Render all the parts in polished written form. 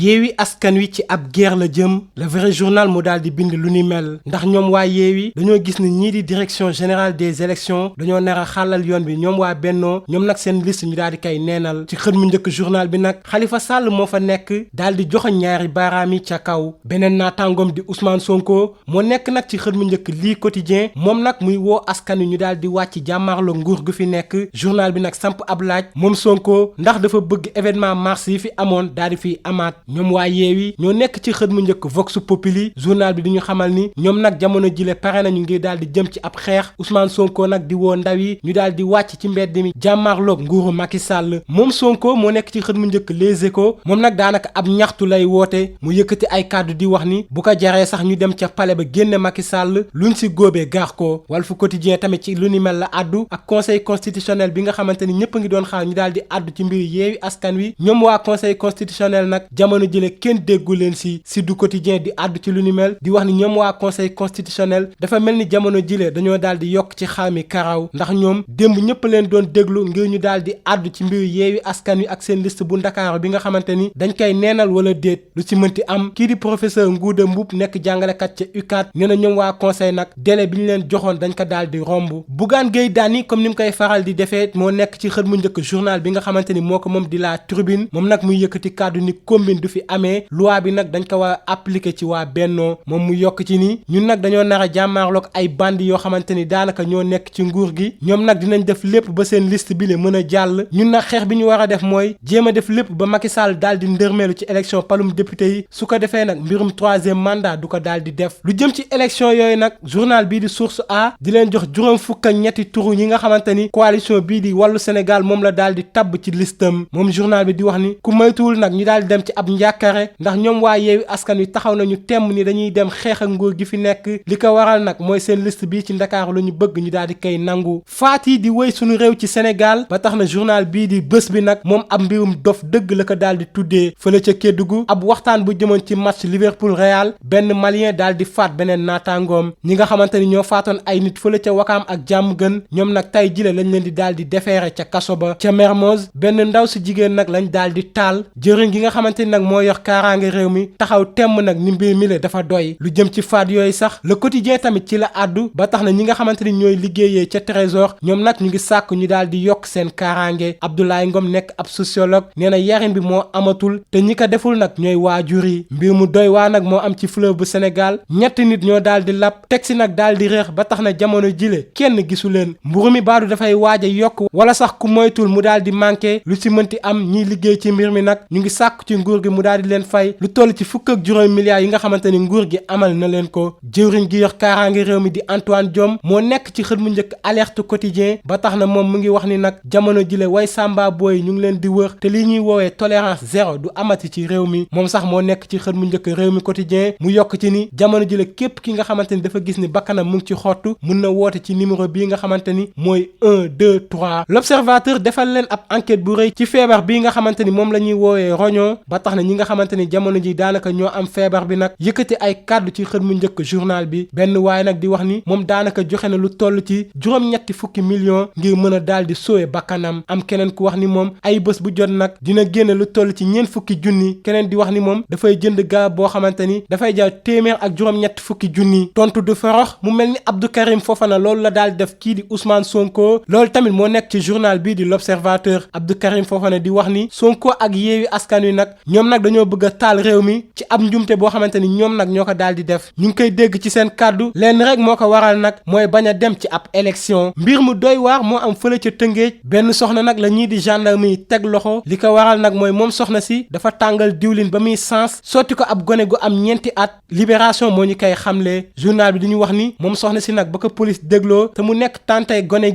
Yewwi Askan Wi ci ab guerre la jëm le vrai journal moo daal di bind lu ni mel ndax ñoom waa Yewwi dañoo gis ni ñii di direction générale des élections dañoo nar a xàllal yoon bi ñoom waa Bennoo ñoom nag seen liste ñu daal di koy neenal ci xët mu njëkk journal bi nag Khalifa Sall moo fa nekk daal di joxoñ ñaari baaraam yi ca kaw beneen naataangoom di Ousmane Sonko moo nekk nag ci xët mu njëkk lii quotidien moom nag muy woo askan wi ñu daal di wàcc jàmmaarloo nguur gu fi nekk journal bi nag samp ab laaj moom Sonko ndax dafa bëgg événement mars yi fi amoon daal di fiy amaat ñoom waa Yewwi ñoo nekk ci xët mu njëkk Vox Populi journal bi di ñu xamal ni ñoom nag jamono jile pare nañu ngir daal di jëm ci ab xeex Ousmane Sonko nag di woo ndaw yi ñu daal di wàcc ci mbedd mi jàmmaarloog nguuru Macky Sall moom Sonko moo nekk ci xët mu njëkk Les Échos moom nag daanaka ab ñaxtu lay woote mu yëkkati ay kàddu di wax ni bu ko jaree sax ñu dem ca palais ba génne Macky Sall luñ si góobee gaax ko Walf Quotidien tamit ci lu ni mel la addu ak conseil constitutionnel bi nga xamante ni ñëpp a ngi doon xaar ñu daal di addu ci mbir Yewwi Askan Wi ñoom waa conseil constitutionnel nag jamono jële kenn déggu leen si du quotidien di addu ci lu ni mel di wax ni ñoom waa conseil constitutionnel dafa mel ni jamono jile dañoo daal di yokk ci xaami karaw ndax ñoom démb ñëpp leen doon déglu ngir ñu daal di addu ci mbir Yewwi Askan Wi ak seen liste bu Ndakaaru bi nga xamante ni dañ koy neenal wala déet lu ci mënti am kii di professeur Ngouda Mboup nekk jàngalekat ca UCAD nee na ñoom waa conseil nag délai bi ñu leen joxoon dañ ko daal di romb Bougane Gueye Dany comme ni mu koy faral di defee moo nekk ci xët mu njëkk journal bi nga xamante ni moo ko moom di La Tribune moom nag muy yëkkati kàddu ni combine du fi amee loi bi nag dañ ko war a appliquer ci waa Bennoo moom mu yokk ci ni ñun nag dañoo nar a jàmmaarloog ay bandi yoo xamante ni daanaka ñoo nekk ci nguur gi ñoom nag dinañ def lépp ba seen liste bi le mën a jàll ñun nag xeex bi ñu war a def mooy jéem a def lépp ba Macky Sall daal di ndërmeelu ci élection palum député yi su ko defee nag mbirum troisième mandat du ko daal di def lu jëm ci élection yooyu nag journal bii di Source A di leen jox juróom fukk ak ñetti turu ñi nga xamante ni coalition bii di wàllu Sénégal moom la daal di tabb ci listam moom journal bi di wax ni ku moytuwul nag ñu daal di dem ci ab njàkkare ndax ñoom waa Yewwi Askan Wi taxaw nañu temm ni dañuy dem xeex ak nguur gi fi nekk li ko waral nag mooy seen liste bii ci Ndakaaru la ñu bëgg ñu daal di koy nangu faat yi di wéy suñu réew ci Sénégal ba tax na journal bii di Bës Bi nag moom ab mbirum dof dëgg la ko daal di tuddee fële ca Kédougou ab waxtaan bu jëmoon ci match Liverpool Real benn malien daal di faat beneen naataangoom ñi nga xamante ni ñoo faatoon ay nit fële ca Wakaam ak Diamaguène ñoom nag tey jile lañ leen di daal di defeere ca kaso ba ca Mermoz benn ndaw si jigéen nag lañ daal di taal jëriñ gi nga xamante ni nag moo yor kaaraange réew mi taxaw temm nag ni mbir mi le dafa doy lu jëm ci faat yooyu sax Le Quotidien tamit ci la àddu ba tax na ñi nga xamante ni ñooy liggéeyee ca Trésor ñoom nag ñu ngi sàkk ñu daal di yokk seen kaaraange Abdoulaye Ngom nekk ab sociologue nee na yarin bi moo amatul te ñi ko deful nag ñooy waajur yi mbir mu doy waa nag moo am ci fleuve bu Sénégal ñetti nit ñoo daal di lab teg si nag daal di réex ba tax na jamono jile kenn gisu leen mburu mi baadu dafay waaj a yokk wala sax ku moytul mu daal di manqué lu ci mënti am ñiy liggéey ci mbir mi nag ñu ngi sàkk ci nguur gi mu daal di leen fay lu toll ci fukk ak juróom milliards yi nga xamante ni nguur gi amal na leen ko jëwriñ gi yor kaaraange réew mi di Antoine Diome moo nekk ci xët mu njëkk Alerte Quotidien ba tax na moom mu ngi wax ni nag jamono jile way samba booy ñu ngi leen di wër te lii ñuy woowee tolérance zéro du amati ci réew mi moom sax moo nekk ci xët mu njëkk réew mi quotidien mu yokk ci ni jamono jile képp ki nga xamante ni dafa gis ni bakkanam mu ngi ci xottu mun na woote ci numéro bii nga xamante ni mooy 1 2 3 L'Observateur defal leen ab enquête bu rëy ci feebar bii nga xamante ni moom la ñuy woowee roño ba tax na ñi nga xamante ni jamono ji daanaka ñoo am feebar bi nag yëkkati ay kàddu ci xët mu njëkk journal bi benn waaye nag di wax ni moom daanaka joxe na lu toll ci juróom-ñetti fukki millions ngir mën a daal di soowe bakkanam am keneen ku wax ni moom ay bés bu jot nag dina génne lu toll ci ñeent fukki junni keneen di wax ni moom dafay jënd garab boo xamante ni dafay jar téeméer ak juróom-ñetti fukki junni tontu du forox mu mel ni Abdou Karim Fofana loolu la daal di def kii di Ousmane Sonko loolu tamit moo nekk ci journal bii di L'Observateur Abdou Karim Fofana di wax ni Sonko ak Yewwi Askan Wi nag ñoom nag dañoo bëgg a taal réew mi ci ab njumte boo xamante ni ñoom nag ñoo ko daal di def ñu ngi koy dégg ci seen kàddu lenn rek moo ko waral nag mooy bañ a dem ci ab élection mbir mu doy waar moo am fële ca Tëngéej benn soxna nag la ñii di gendarme yi teg loxo li ko waral nag mooy moom soxna si dafa tàngal diwlin ba muy sens sotti ko ab gone gu am ñeenti at Libération moo ñu koy xamle journal bi di ñu wax ni moom soxna si nag ba ko police dégloo te mu nekk tàntay gone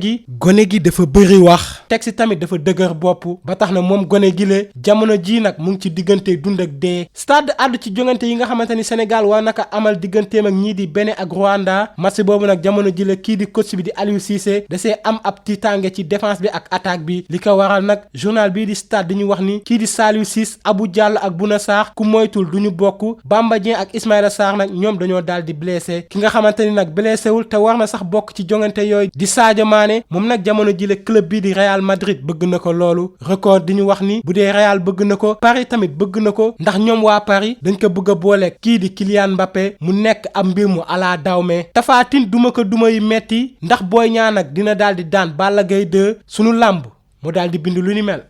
gi dafa bëri wax teg si tamit dafa dëgër bopp ba tax na moom gone gi le jamono ji nag mu ngi ci diggante dund ak dee stade àddu ci jongante yi nga xamante ni Sénégal waa naka amal digganteem ak ñii di Bénin ak Rwanda match boobu nag jamono ji le kii di coach bi di Aliou Cissé da see am ab tiitaange ci défense bi ak attaque bi li ko waral nag journal bii di stade di ñu wax ni kii di Saliou Ciss Abou Diallo ak Bouna Sarr ku moytul du ñu bokk Bamba Dieng ak Ismaïla Sarr nag ñoom dañoo daal di blessé ki nga xamante ni nag blessé wul te war na sax bokk ci jongante yooyu di Sadio Mané moom nag jamono ji le club bii di Real Madrid bëgg na ko loolu record di ñu wax ni bu dee Real bëgg na ko Paris tamit bëgg na ko ndax ñoom waa Paris dañ ko bëgg a boole kii di Kylian Mbappé mu nekk am mbir mu ala dawme Tapha Tine duma ko duma yu metti ndax Boy Niang nag dina daal di daan Balla Gaye 2 sunu làmb moo daal di bind lu ni mel